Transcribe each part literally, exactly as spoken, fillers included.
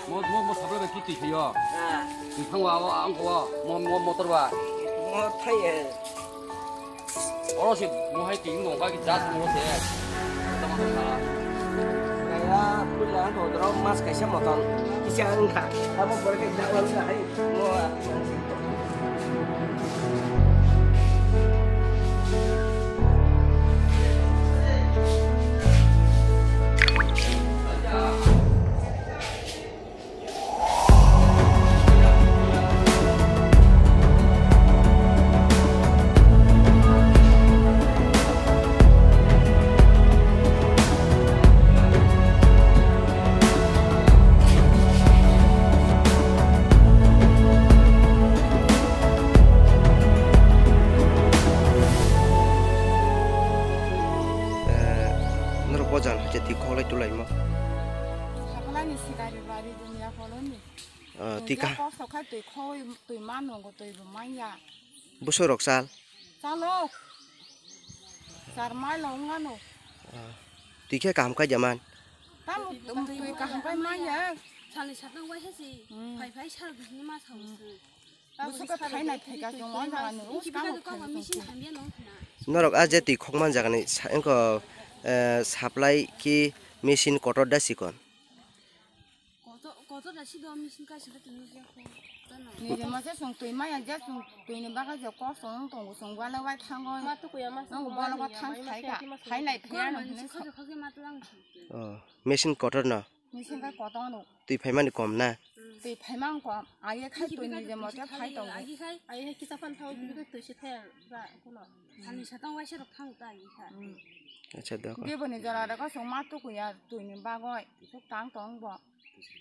Mo, mo, mo sabla bai kiti khayo. Ah. Twi thangwa o, ang ko, mo, mo, motor ba. Mo thai e. Oro se mo hai twi wngkha ki jas mo se. Tama ko sa. Kaya pula ang ko dro mas kaisa motor. Kisa ang kha. Abo pore ke dawa sa hai. Mo. Eh, norok bo jang hai khe twi khoklai tulaimo. Sakhlaini sikari bari dunia koloni. Ah, twi Dunia ka- kok sokha twi khoi, twi ma nungo twi bo manya. Bwswk rok chal? Chalo. Char mai lo wngano. Ah, twi khe kaham khai jaman. Tamo twi kaham khai manya. Salni satang waisa si. Hmm. Phai phai sal bini ma sao se. Busuka thainai thaika chwng o jaga ni, o swkang bo thainai thaika chwng. Norok a je twi khokma jaga ni sa-, wngkha, eh, supply ki machine kotor da chikon? Kotor, kotor da si do machine kaisa da tini je ko. Ni je ma je chwng twi maya je chwng twi ni bagwi je kok chwng wng tongo chwng wale wai thango. Ma to kuya ma. Nang bolo ko thang thai ka, thainai thaiya no hinwi sa. Oh, machine kotor no? Machine kai kotor no. Twi phaimani kom na? Twi phaimang kom. Aye khai twi ni je mote phai tongo. Aye khai, aye khai kisa phan thang, twi se thaya ba kono. Salni satang waisa rok thang ta aye khai. Acha, da ko. Beboni jora rok song ma tukuya twi ni bagoi. Suk tang tong bo.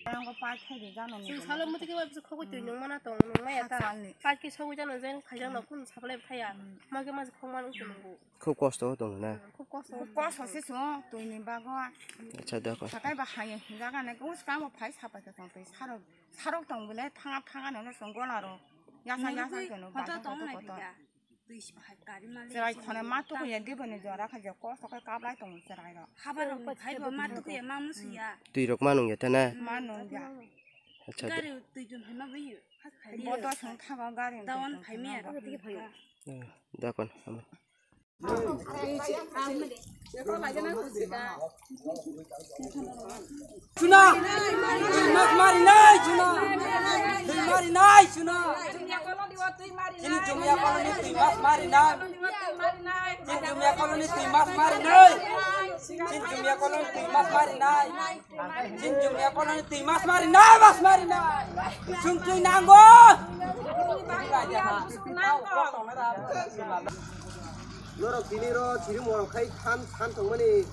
Ang ko pai khai de jano ni. Salo muti ke ba khogoi twi nung mana tong nung maya ta. Pai ke sogoi jano jen khai jano kun saplai phaya. Ma ke ma khong man ung tong. Khub kosto o tongo na? Khub kosto. Khub kosto se chwng twi ni bagwi. Acha, da ko. Sakai ba hai jaga na ko skang bo phai sapai ka tong twi sarok, sarok tong bole thanga thanga no song gola ro. Yasa yasa ke no ba koto koto. Twi si bahai kari mali. Cherai khone ma tuku ya di bani jora kha je kosto kai kablai tong cherai ro. Habar rok phai bo ma tuku ya ma musu ya. Twi rok ma nung ya ta na? Ma nung ya. Acha, da. Gari twi jun hai ma bai. Bodo song thaga gari. Dawan phai me ya. Da ko. Chuna! Twi mas mari nai, chuna! Twi mari nai, chuna! Chini Jumia colony twi mas mari nai! Chini Jumia colony twi mas mari nai! Chini Jumia colony twi mas mari nai! Chini Jumia colony twi mas mari nai, mas mari nai. Chwng twi nango. Norok tini ro chiri morok khai than than tongmani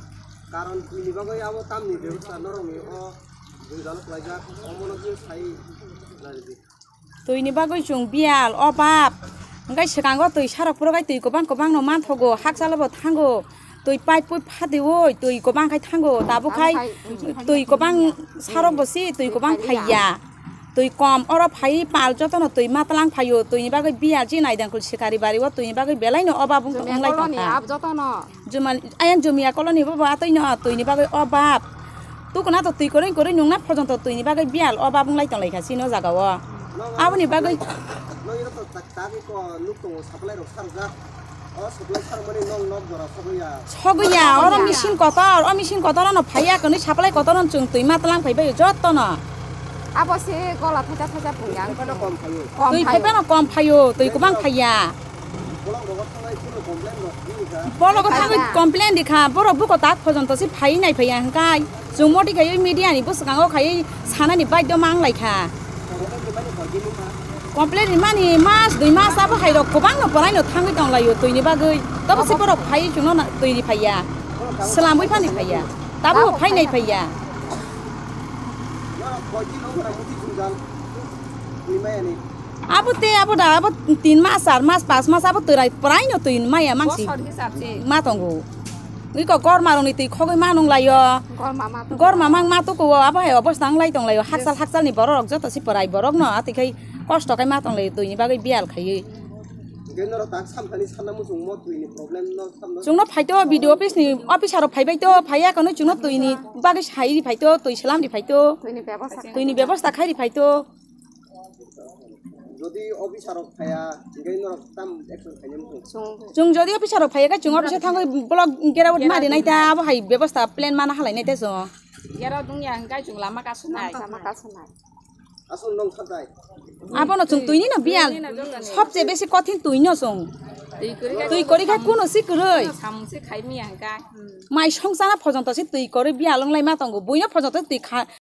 karon tini bagwi abo tamni bebsa norokni o jwngjal kwlaijak omono khe sai nai. Twi ni bagwi chwng biyal obab. Hwnkhe swkango twi sarok phuru khai twi kwbang kwbang no manthogo, hakchalo bo thango. Twi pipe pui phatiwi twi kwbang khai thango, tabuk khai twi kwbang sarok bo si twi kwbang phaiya. Twi kom oro phai pal jotono twi matlang phaio, twi ni bagwi biyal je naidangkul sikari bari o twi ni bagwi belai no obab wng lai tongkha. Jotono. Jumal, ayang Jumia colony bo, bo atwi no twi ni bagwi obab. Tukuna to twi kwrwi kwrwi nungna phorjonto twi ni bagwi biyal obab wng lai tong lai kha chini o jaga o. Aboni bagwi. Sogwi ya, oro machine kotor, o machine kotor ano phaiya kwnwi supply kotor ano chwng twi matlang phai bai jotono. Abo se gola thaisa thaisa phungya. Twi phai phano kom phaio, twi kwbang phaiya. Bologo thangwi complain rikha, borok buko tak phorjonto se phai nai phaiya hwnkhe chwng modi khaiwi media ni bwskango khaiwi sanani baidyo ma wng lai kha. Complain rimani mas dui mas abo hai rok kwbang no borai no thangwi tong laio twi ni bagwi, tobo se borok phai chwngno twi ri phaiya, swlamwi phani phaiya, tabuk phai nai phaiya. Abo te abo da abo tin mas, char mas, pas mas abo twrai prai no twi maya mangsi ma tongo. Iko gorma rok ni twi khogwi ma nung laio. Gorma mang ma tukuo abo hai obosta wng lai tong laio. Hakchal hakchal ni borok rok joto se prai borok no atwi khai kosto khai ma tong laio twi ni bagwi biyal khaiwi. Hwnkhe norok tak samthani sanna muchungmo twini problem no samno. Chwngno phaito B D O office ni officer rok phaibai to, phaiya kono chwngno twini bagwi sai ri phaito, twi selam ri phaito. Twini bebostha. Twini bebostha khai ri phaito. Jodi officer rok phaiya, hwnkhe norok tam action khaina muchung. Chwng jodi officer rok phaiya khe chwng office o thangwi block gera ma rinai ta, abo hai bebostha plan mana halai nai ta chwng. Gera dungya hwnkhe chwng lama kasunai. Lama kasunai. Aswk nong khatai. Abono chwng twini no biya. Twini no joto ni. Sobse besi kothin twi no chwng. Twi kwrwi khai. Twi kwrwi khai kuno si kwrwi. Kuno samung se khai miya hwnkhe. Mai song chana phojonto se twi kwrwi biya longlai ma tongo. Buino phojonto twi kha.